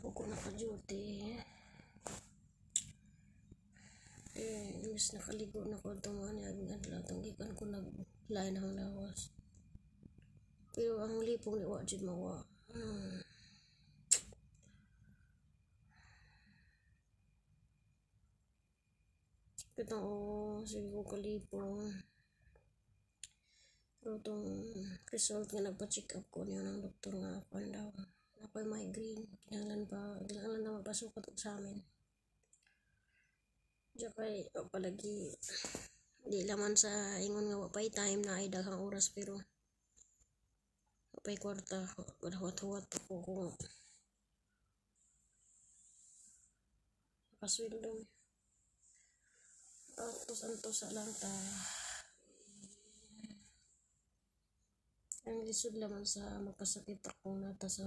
Po ko naka-duty. Eh, imbis nakaligo na ko itong mga niaging adlaw, itong gikan ko naglain ang lawas. Pero ang lipong ni wa jud mawa. Sakit ang oo, sige ko kalipong. Pero itong result nga nagpa-check up ko niya ng doktor nga kuan daw. Ako'y migraine. Kinahanglan na mapasukat og sa amin. Diya kay o palagi di laman sa ingon nga wa pay time na ay daghang oras pero wa pay kwarta, huwat-huwat pa ko kung makasweldo. Antos-antos lang ta. Ang lisod laman sa makasakit ako nata sa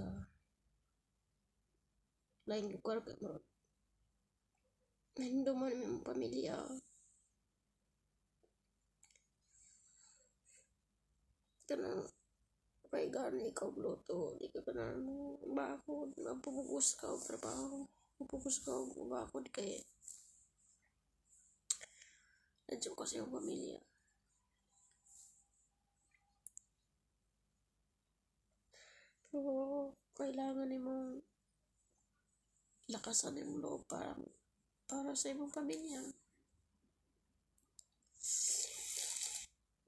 lain lugar kay murag nahinduman mi imong pamilya. Kanang kay gani ikaw luto, di ka kanang bakod, magpupugos ka og trabaho, pupugos ka og bakod kay nadyo ka sa imong pamilya. Pero kailangan nimong lakasan imong loob para sa imong pamilya.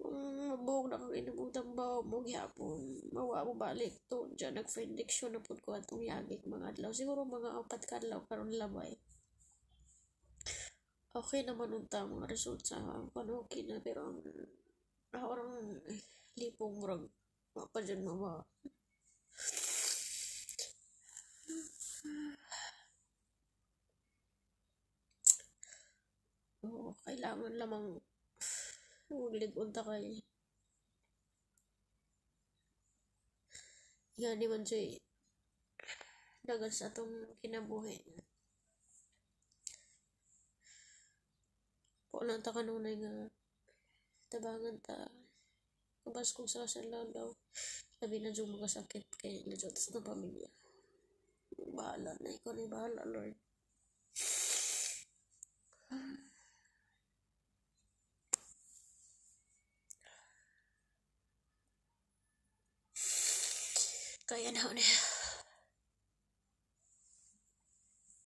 Kung mabuhok na kang inubotang bawo mo gihapon, mawa mo balik to dyan nag-prediction na pud ko atong yagik mga adlaw. Siguro mga 4 ka adlaw karon labay. Okay naman unta ang mga result sa kuan, okay na pero ang ako rang lipong murag wa pa jud mawa. Oo, kailangan lamang lig-on ta kay ngani man siya dagan sa atong kinabuhi. Wa lang ta kanunay nga tabangan ta kabaskog sa adlaw, labi na jud makasakit kay nadyo ta sa atong pamilya. Bahala na ikaw ni bahala, Lord. Kaya na niya.